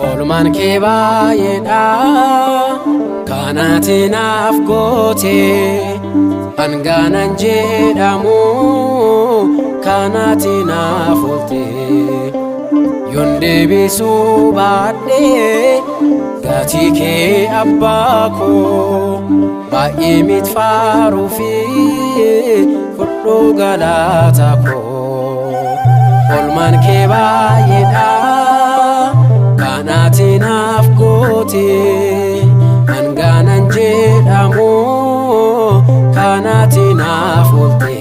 Oolmaan kee baay'eedha kanaati naaf goote hangaanan jedhamu kanaati naaf oolte yoon deebisuu baadhee gatii kee abbaa koo baay'ee mit faaruu fi fudhuu galata koo oolmaan kee baay'eedha kanaati naaf goote hangaanan jedhamu kanaati naaf oolte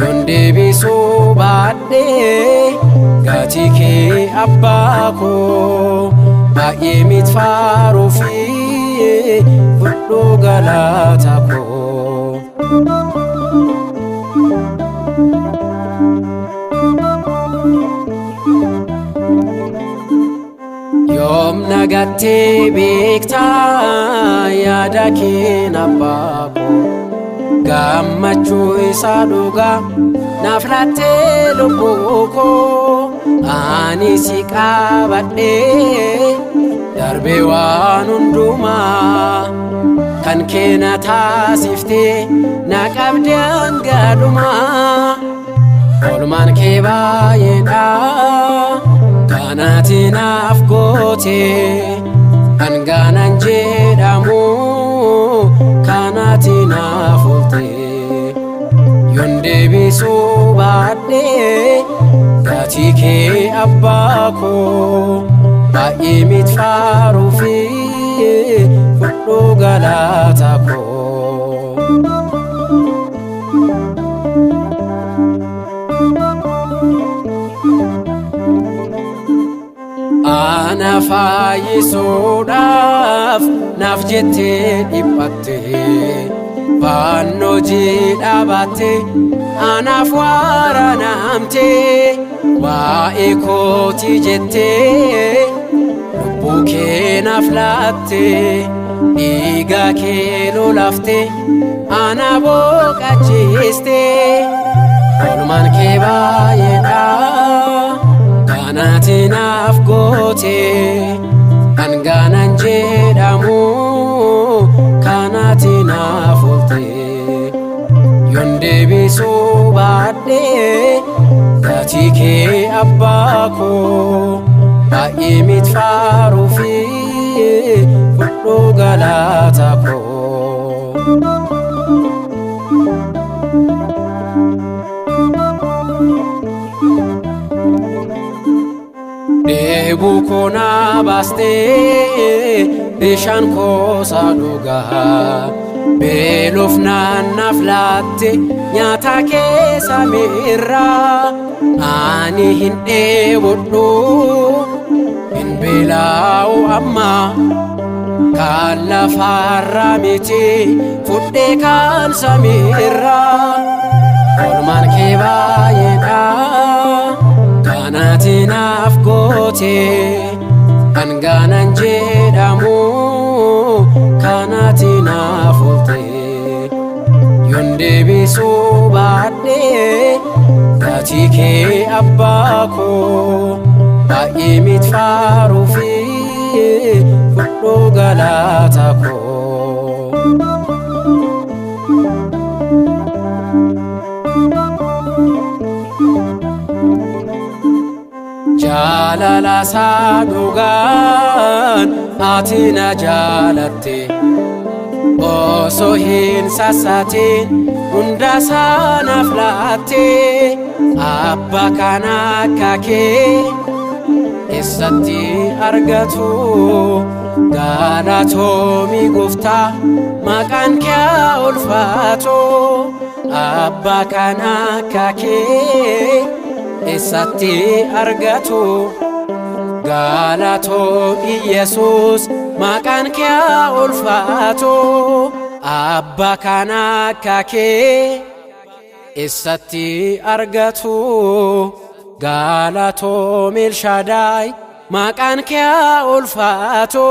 yoon deebisuu baadhee gatii kee abbaa koo baay'ee mit faaruu fi fudhuu galata koo. Yoom nagattee beektaa yaada keen abbaa koo gammachuu isaa dhugaa naaf laattee lubbuu koo ani si qabadhee darbee waan hundumaa kan kee na taasiftee na qabde hanga dhumaa. Oolmaan kee baay'eedha kanaati naaf goote hangaanan jedhamu kanaati naaf oolte yoon deebisuu baadhee gatii kee abbaa koo baay'ee mit faaruu fi fudhuu galata koo. Ana fayyisuudhaaf naaf jettee dhiphatte fannoo jiidhaa baatte anaaf waraanamte waa'ee kootii jettee lubbuu kee naaf laatte dhiiga kee lolaafte ana boqachiiste oolmaan kee baay'eedha kanaati naaf goote hangaanan jedhamu kanaati naaf oolte yoon deebisuu baadhee gatii kee abbaa koo baay'ee mit faaruu fi fudhuu galata koo. Dheebuu koo na baastee bishaan koosaa dhugaa beeloof naannaaf laatte nyaata keessa miirraa ani hin dheebodhu hin beelaa'u amma kan lafaarraa miti fudhee kan samiirraa oolmaan kee baay'eedha kanaati naaf goote hangaanan jedhamu kanaati naaf oolte yoon deebisuu baadhee gatii kee abbaa koo baay'ee mit faaruu fi fudhuu galata koo. Jaalala isaa dhugaan ati na jaalatte osoo hin sassatin hunda isaa naaf laatte abbaa kana akka kee eessatti argatu galatoomi gooftaa maqaan kee haa ulfaatu abbaa kana akka kee eessatti argatu galatoomi Yesuus maqaan kee haa ulfaatu. Abbaa kan akka kee eessatti argatu? Galatoom Elshaadaay, maqaan kee haa ulfaatu.